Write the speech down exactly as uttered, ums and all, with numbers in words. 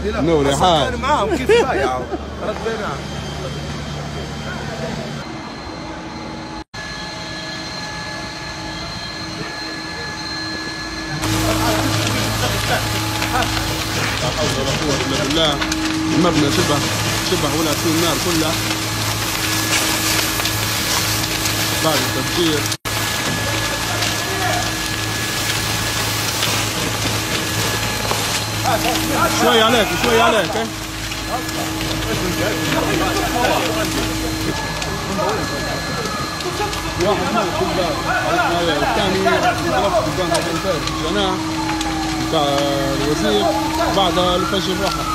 نوري حال. كان معاهم كيف بايع؟ رد بينهم. لا حول ولا قوة إلا بالله. المبنى شبه، شبه ولا في النار كلها بعد التفجير. شوي عليك، شوي عليك، إيه؟ واحد مات في الباب. الثاني انضرب قدام الجناح بتاع الوزير بعد الفجر الواحد.